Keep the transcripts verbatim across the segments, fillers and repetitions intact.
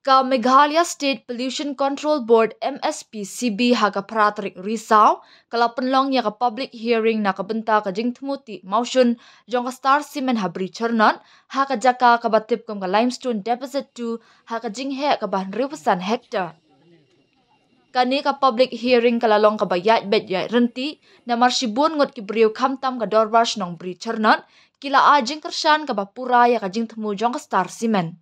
Ka Meghalaya State Pollution Control Board, M S P C B, ha ka phra tarik Risaw ka la pynlong ïa ka public hearing na ka bynta ka jingthmu tih mawshun jong ka Star Cement ha Bri Chyrnot, ha ka jaka kaba tip kum ka Limestone Deposit two, ha ka jingheh kaba hynriewphew san hektar. Kane ka public hearing ka la long kaba ïaid beit ïaid ryntih, namar shibun ngut ki briew khamtam ka Dorbar Shnong Bri Chyrnot ki la ai jingkyrshan kaba pura ïa ka jingthmu jong ka Star Cement.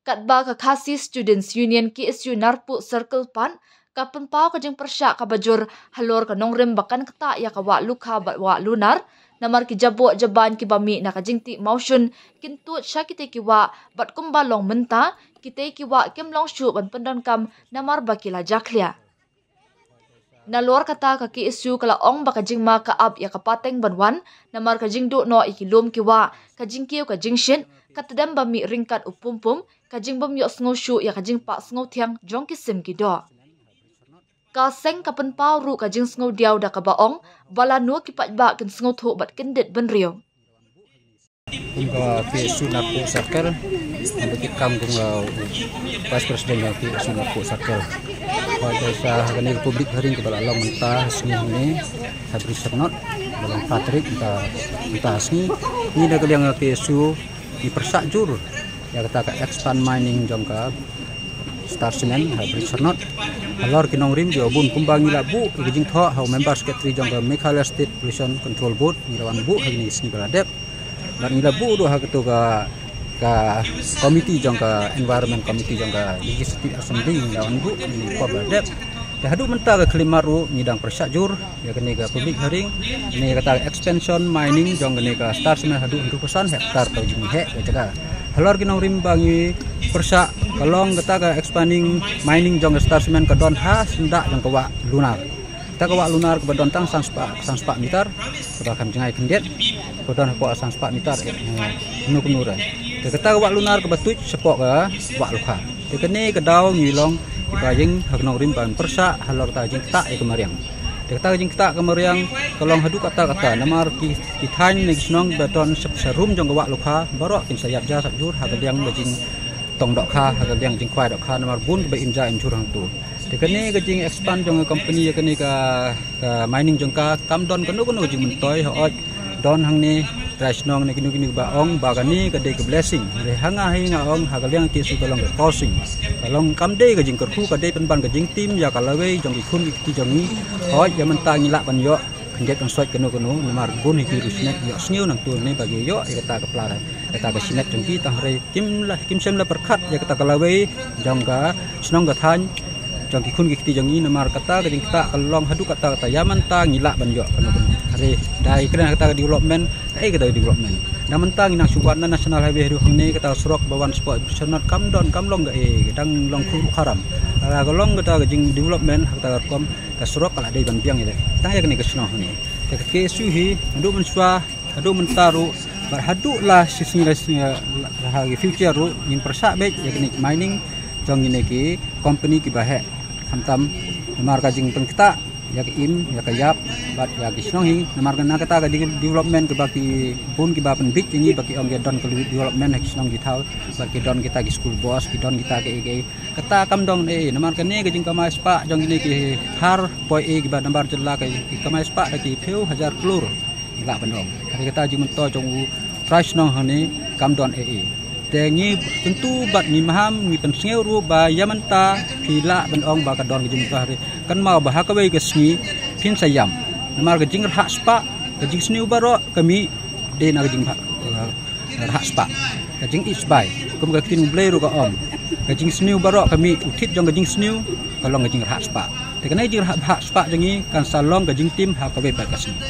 Katba ka Khasi Students Union, K S U, Narpuh Circle pat ka pynpaw ka jingpyrshah kaba jur halor ka nongrim ba kan ktah ïa ka wah Lukha bad wah Lunar, namar ki jaboh jaban kiba mih na ka jingtih mawshun kin tuid sha kitei ki wah, bad kumba long mynta, kitei ki wah kim long shuh ban pyndonkam namar ba ki la jakhlia. Nalor kata, ka K S U ka la ong ba ka jingma ka ap ïa ka pateng ban wan namar ka jingduh noh ïa ki lum ki wah, ka jingkiew ka jingshit, ka tdem ba mih ryngkat u pum pum, ka jingbym ïohsngew shuh ïa ka jingpah sngewthiang jong ki sim ki doh. Ka seng ka pynpaw ruh ka jingsngewdiaw da kaba ong ba lano ki paidbah kin sngewthuh bad kyndit bynriew. Kum ka K S U Narpuh Circle, nga ba kit kam kum ka Vice President ka K S U Narpuh Circle. Ba dei sa kane ka public hearing kaba la long mynta ha sngi hangne ha Bri Chyrnot, ba long phra tarik mynta, mynta ha sngi. Ngi na ka liang ka K S U ngi pyrshah jur ïa kata ka expand mining jong ka Star Cement ha Bri Chyrnot. Halor ki nongrim kiba bun, kumba ngi la buh ïa ka jingthoh ha u Member Secretary jong ka Meghalaya State Pollution Control Board, ngi la wan buh ha kine ki sngi ba la dep. Bad ngi la buh ruh ha kato ka, ka committee jong ka Environment Committee jong ka Legislative Assembly, ngi la wan buh ha kine ki por ba la dep. Te haduh mynta ka khyllipmat ruh ngi dang pyrshah jur ïa kane ka public hearing, ne kata ka expansion mining jong kane ka Star Cement haduh hynriewphew san hektar ka jingheh ka jaka. Halor ki nongrim ba ngi pyrshah, ka long kata ka expanding mining jong ka Star Cement ka don ha syndah jong ka wah Lunar. Kata ka wah Lunar kaba don tang san spah, san spah meter, kaba kham jngai khyndiat, kaba don hapoh san spah meter, eh, kumno kumno re. Te kata ka wah Lunar kaba tuid shapoh ka wah Lukha. Te kane ka daw ngi long kiba ïeng ha ka nongrim ban pyrshah halor kata ka jingktah ïa ka mariang. Te kata ka jingktah ka mariang ka long haduh katta katta, namar ki, ki thaiñ ne ki shnong ba don sha, sharum jong ka wah Lukha baroh kin sa ïap ja sap jur ha ka liang ka jingtong dohkha, ha ka liang jingkhwai dohkha, namar bun kiba im ja im jur hangto. Te kane ka jing expand jong ka company ïa kane ka, ka mining jong ka, kam don kano kano ka jingmyntoi, hooid don hangne trai shnong ne kino kino ba ong ba kane ka dei ka blessing. Hynrei ha nga hi nga ong ha ka liang K S U ka long ka cursing. Ka long, kam dei ka jingkyrkhu, ka dei pynban ka jingtim ïa ka lawei jong ki khun ki kti jong ngi. Hooid ïa mynta ngi lah ban ïoh khyndiat khynsoit kano kano, namar bun hi ki riewsyimet ïohsngew nangto ne ba ki ïoh ïa kata ka pla, kata ka shimet jong ki, tang hynrei kim lah, kim shym la pyrkhat ïa kata ka lawei jong ka shnong ka thaiñ jong ki khun ki kti jong ngi, namar kata ka jingktah ka long haduh katta katta, ïa mynta ngi lah ban ïoh kano kano. Hynrei dei kren kata ka development, kaei kata ka development? Na mynta ngi nang shu wan na National Highway haduh hangne, kata ka surok ba wan shapoh Bri Chyrnot kam don, kam long kaei, ka dang long khuruh kharam. Lada ka long kata ka jingdevelopment ha kata ka rukom, ka surok ka la dei ban biang ïa, tang ïa kane ka shnong hangne. Te ka K S U hi haduh mynshuwa, haduh mynta ruh, bad haduh la shi sngi la shi sngi, la, la ha ki future ruh, ngin pyrshah beit ïa kane ka mining jong kine ki company kiba heh khamtam, namar ka jingpynktah ïa ka im, ïa ka ïap bad ïa ki shnong hi, namar ka, na kata ka de-, development kaba ki bun kiba pynbit ïa ngi ba ki ong ki don ka development ha ki shnong ki thaw, bad ki don kita ki school bus, ki don kita kiei kiei. Kata kam don ei, namar kane ka jingkamai spah jong kine ki thar poi ei kiba nambar jylla, ki kamai spah da ki phew hajar klur, ngi lah ban ong. Hynrei kata jingmyntoi jong u trai shnong hangne kam don ei ei. Te ngi kyntu bad ngi maham, ngi pynsngew ruh ba ïa mynta phi lah ban ong ba ka don ka jingmyntoi, hynrei kynmaw ba ha kawei ka sngi phin sa ïam. Namar ka jingrhah spah, ka jingsniew baroh ka mih dei na ka jingrhah, eh, rhah spah. Ka jingïeit sbai, kum ka ktien U Blei ruh ka ong, ka jingsniew baroh ka mih, u thied jong ka jingsniew ka long ka jingrhah spah. Te kane ka jingrhah, rhah spah jong ngi kan sa long ka jingtim ha kawei pat ka sngi.